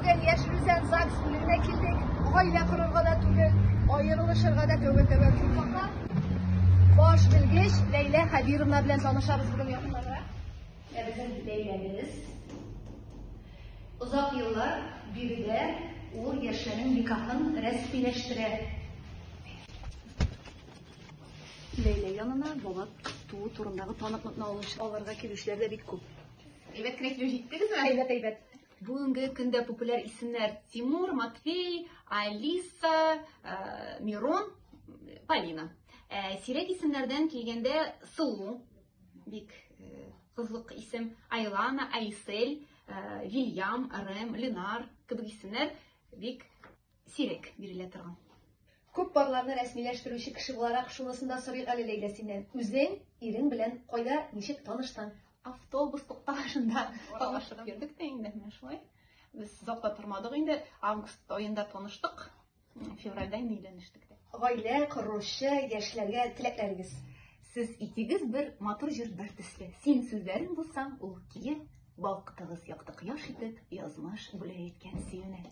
Бүген Яшел Үзән ЗАГС бүлегенә килдек. Гаилә корырга да түгел, аерылышырга да тәүбә тәвәккәл хакта. Баш белгеч Ләйлә Хәбировна белән танышабыз бүген якыннанрак. Ә безнең Ләйләбез озак еллар биредә ул яшьләрнең никахын рәсмиләштерә. Ләйлә янына бала туу турындагы таныклыкны алырга килүчеләр дә бик күп. Әйбәт кенә килеп җиттегезме? Әйбәт, әйбәт. Бүгенге көндә популяр исемнәр Тимур, Матвей, Алиса, э, Мирон, Полина. Э, сирәк исемнәрдән килгәндә Сылу, бик э, кызык исем, Айлана, Айсель, Вильям, Рэм, Ленар кебек исемнәр бик сирәк бирелә торган. Күп парларны рәсмиләштерүче кеше буларак шунысын да сорыйк әле Ләйлә синнән. Үзең ирең белән кайда, ничек таныштың? Автобус тукталышында танышып йөрдек тә инде менә шулай. Без озак та тормадык инде, август аенда таныштык, февральдә инде өйләнештек тә. Гаилә коручы яшьләргә теләкләрегез? Сез икегез бер матур җыр бер төсле. Син сүзләрең булсаң, ул көе, балкытыгыз якты кояш итеп, язмыш бүләк иткән сөюне.